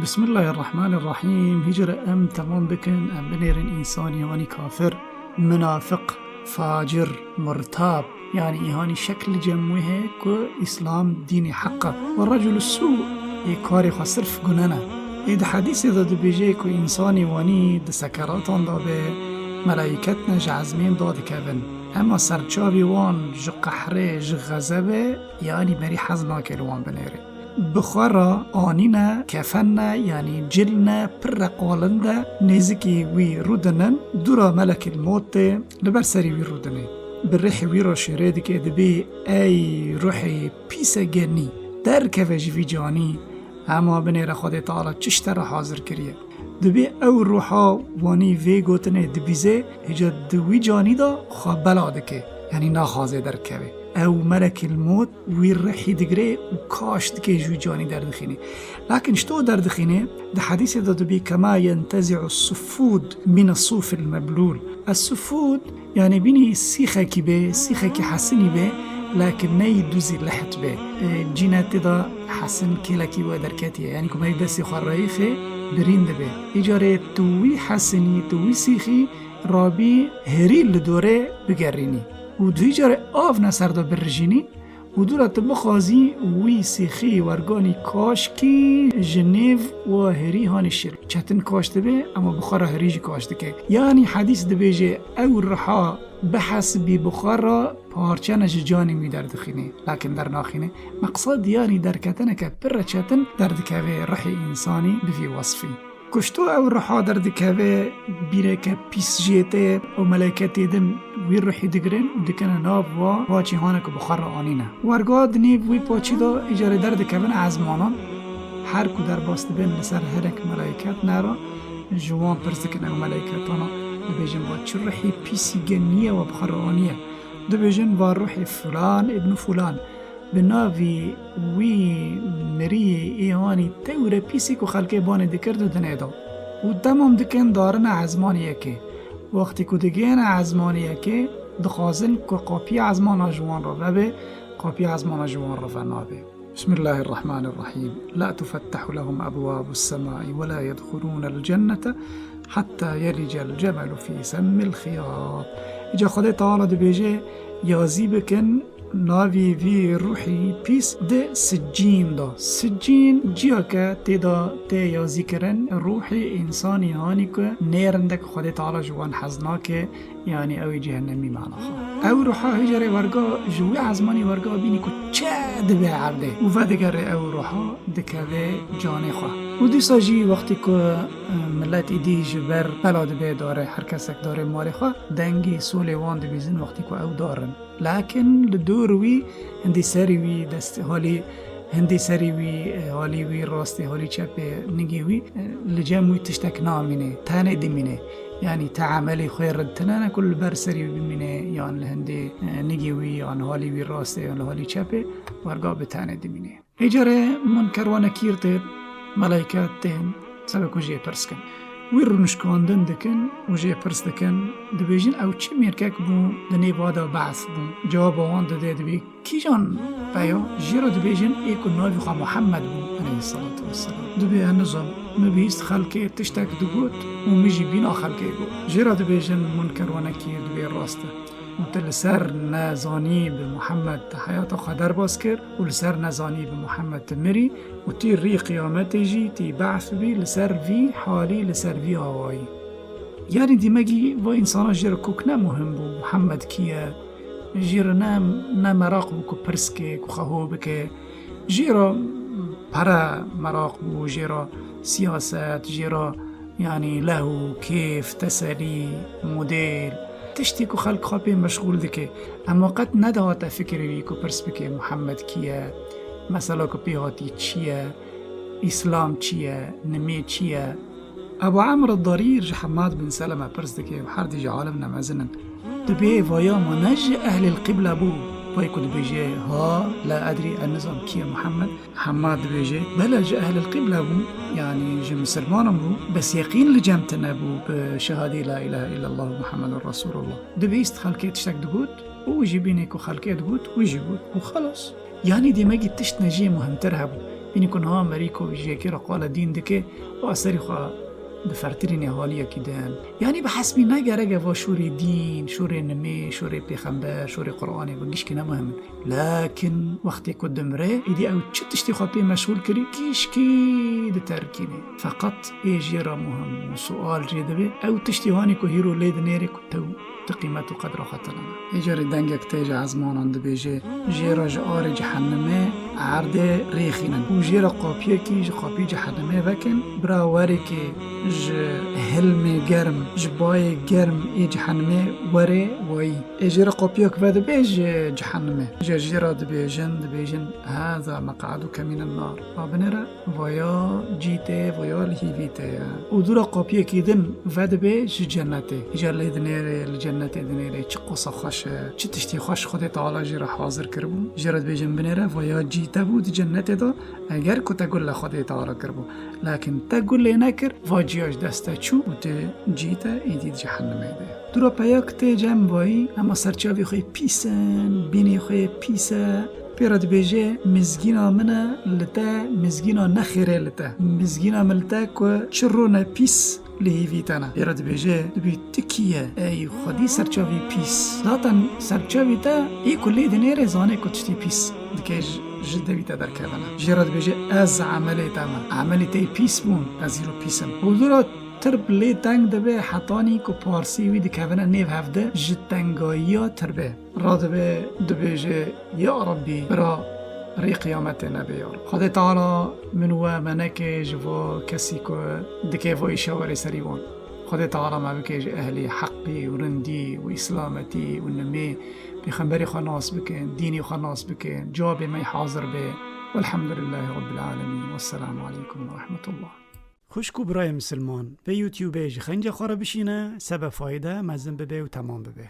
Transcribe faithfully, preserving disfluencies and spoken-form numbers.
Bismillahirrahmanirrahîm. Hîcre em temam bikin, em binêrin însanî hanî kafir, munafiq, facir, murtab, yanî îhanî şekl cem wê heye ku Îslam dînê heq e. Ve reculu sû, ê karê xwe sirf gune ne. Ê di hedîsê de dibêje ku însanî wanî di sekeratan de be, melayket ne ji ezmên dadikevin. Ema serçavî wan ji qehrê, ji xezebê, yanî berî hez nake li wan binêre. Bi xwe re anîne, kefen ne, yanî cil ne, pir re qalin de nêzikî wî rûdinin, dûra melekîl mot tê, li ber serî wî rûdinê. Bi rihê wî re şêrê dike, dibê, ey ruhê pîse genî, derkeve ji vî canî, hema binêre Xwedê Teala çi ji te re hazir kiriye. Dibê ew ruha wanî vê gotinê dibîze, hêca di wî canî de xwe bela dike, yanî naxwaze derkeve. Ew melekîl mot wî rihî digire û kaş dike ji wî canî derdixîne. Lakin ji to derdixîne, di hedîsê de dibê, kema yentezi'u sufud mine sufil meblul. Es sufud, yanî bînî sîxekî be, sîxekî hesinî be, lakin neyî duzî liht be. E, cîne tê de hesin kêlekî we derketiye. Yanî ku me destê xwe reyixê, birîn dibe. Îcarê tu wî hesinî, tu wî sîxî, rabî herî li dorê bigerînî. Û tu îcarê av ne ser de birijînî, û dûra tu bixwazî wî sîxî werganî kaşkî ji nêv û herî hanî şir. Çetin kaş dibe, ema bi xwe re herî jî kaş dike. Yanî hedîs dibêje, ew riha bihesibî bi xwe re parçe ne ji canê wî derdixîne, lakin dernaxîne. Meqsed yanî derketineke pir re çetin derdikeve rihê însanî bi vî wesfî. Ku ji to ew riha derdikeve, bîreke pîs jê tê û meleketê din wî ruhî digirin û dikene nav wa, wa cîhana ku bi xwe re anîne. Werga di nêv wî paçî de îcarê derdikevin ezmanan. Her ku derbas dibin li ser herek meleket nera, ji wan pirs dikin ew meleketana, dibêjin, va çi ruhê pîsî genî ye we bi xwe re aniye. Dibêjin, va ruhê filan îbnû filan. Bi navî wî miriyê ê hanî tewre pîsî ku xelkê banê dikir di dinê de. Û temam dikin darine ezmanî yekê. Wextî ku digihêne ezmanî yekê, dixwazin ku qapiya ezmana ji wan re vebe, qapiya ezmana ji wan re venabe. بسم الله الرحمن الرحيم. لا تفتح لهم أبواب السماء ولا يدخلون الجنة حتى يلج الجمل في سم الخياط. Îca Xwedê Teala dibêje, yazî bikin navê vî ruhî pîs di sicîn de. Sicîn ciyake tê de tê yazî kirin, ruhê însanî hanî ku nêrindek Xwedê Teala ji wan hez nake, yanî ew ê cehennemî mana xwe. Ew ruha hêcerê werga ji wî ezmanî werga bînî ku çi dibe erdê û vedigere ew ruha dikeve canê xwe. Û dîsa jî wextî ku, e, milet îdî ji ber bela dibe dare, her kesek dare malê xwe, dengê solê wan dibîzin wextî ku ew darin. Lakin li dor wî hindî serî wî dest halî, hindî serî wî, e, halî wî rastê, halî çepê, nigê wî, e, li cem wî tiştek namîne, tenê dimîne. Yanî te emelê xwe rid tine ne ku li ber serî wî bimîne, yan li hindê, e, nigê wî, yan halî wî rastê, yan li halî çepê, werga bi tenê dimîne. Hêcarê Munker û Nekîr tê, meleyke tên, sebe ku jê pirs kin. Wî rûnişkandin dikin û jê pirs dikin, dibêjin, ew çi mêrkek bû di nêva de behs bû? Cewaba wan dide, dibê, kîjan peya? Jê re dibêjin, ê ku navê xwe Muhammed bû, aleyhisselatu vesselam. Dibê, ez nizam, min bihîst xelkê tiştek digot û min jî bîna xelkê got. Jê re dibêjin Munker û Nekîr, dibê rast e. Û tu li ser nezanî bi Muhammed te heyata xwe derbas kir û li ser nezanî bi Muhammed tu mirî û tî rî qiyametê jî tî behs bî li ser vî halî, li ser vî awayî. Yanî dîmegî va însana jê re kok ne muhim bû, Muhammed kî ye? Jê re ne, ne meraq bû ku pirs ke, ku xwe ho bike. Jê re pere meraq bû, jê re siyaset, jê re Yanî lehw, kêf, teselî, modêl, tiştê ku xelk xwe pê meşxûl dike. Ema qet nedihate fikirê wî ku pirs bike, Muhammed kî ye? Mesela ku pê hatî çi ye? Îslam çi ye? Nimê çi ye? Ebu Emr Darîr ji Hemmad bin Seleme pirs dike û her dî ji alimne mezin in. Dibê vaya ma ne ji ehlil qîble bû, vay ku dibêje, ha, la edrî, ez nizam kî ye Muhammed. Hemmad dibêje, bele ji ehlil qîble bû, yanî ji misilmanan bû, bes yeqîn li cem tune bû bi şehadê la îlahe îllallah û Muhammedun Resûlullah. Dibîst xelkê tiştek digot û wî jî bînê ku xelkê digot, wî jî got û xelas. Yanî dêmegî tişt ne jê muhimtir hebû. Hînî ku niha merî ku ji yekê re qala dîn dike, û eserî xwe di fertirînê haliyekî din. Yanî bi hesbî ne gerek e va şûrê dîn, şûrê nimê, şûrê pêxember, şûrê Qur'anê, bi gişkî ne muhim in. Lakin wextê ku dimre, îdî ew çi tiştê xwe pê meşxûl kirî, gişkî diterkînê. Feqet ê jê re muhim û sual jê dibe, ew tiştê hanî ku hîro lê dinêrê ku tew ti qîmet û qedra xwe tine. Ê carê dengek tê ji ezmanan dibêje, jê re ji arê cehennemê erdê rêxînin û jê re qapiyekî ji qapiyê cehennemê vekin, bira werêkê ji hilmê germ, ji bayê germ ê cehennemê were wayî. Ê jê re qapiyek vedibe ji cehennemê. Ji jê re dibêjin, dibêjin, "Heza meq'aduke mînen nar." Va binêre, vaya cî te, vaya li hîvî te ye. Û dûra qapiyekî din vedibe ji cennetê. Îcar lê dinêrê, li cennetê dinêrê, çi qosa xweş e, çi tiştî xweş Xwedê Teala jê re hazir kiribû. Jê re dibêjin binêre, vaya cî te bû di cennetê de, eger ku te gul li Xwedê Teala kiribû. Lakin te gul lê nekir, va ciya ji dest te çû û tu cî te êdî di cehennemê de. Dûra peyak tê cem vayî, hema serçavî xwe pîs in, bînê xwe pîs e. Pê re dibêje, mizgîna min e li te, mizgîna nexêrê li te. Mizgîna min li te ku çi rûne pîs li hîvî te ne. Pê re dibêje, tu bî tu kî ye, ey xwedî serçavî pîs. Zaten serçavî te ê ku lê dinêrê zane ku tiştî pîs dike ji, ji devî te derkevine. Jê re dibêje, ez emelê te me. Emelê te pîs bûn, ez îro pîs im. Û dûra tirb lê teng dibe hetanî ku parsî wî dikevine nêv hevde ji tengayiya tirbê. Radibe dibêje, "Ya Rabbî, bira rê qiyametê nebe ya Rabbî." Xwedê Teala min we me neke ji vo kesî ku dike vo îşe were serî wan. Xwedê Teala me bike ji ehlê heqî û rindî û îslametî û nimê, pêxemberê xwe nas bikin, dînê xwe nas bikin, cewabê me hazir be. Welhamdulillahî Rabbil Alemîn. Wesselamu aleykum ve rahmetullah. Xwişk û birayê misilman, vê YouTubeê ji xenca xwe re bişîne, sebe fayde mezin bibe û temam bibe.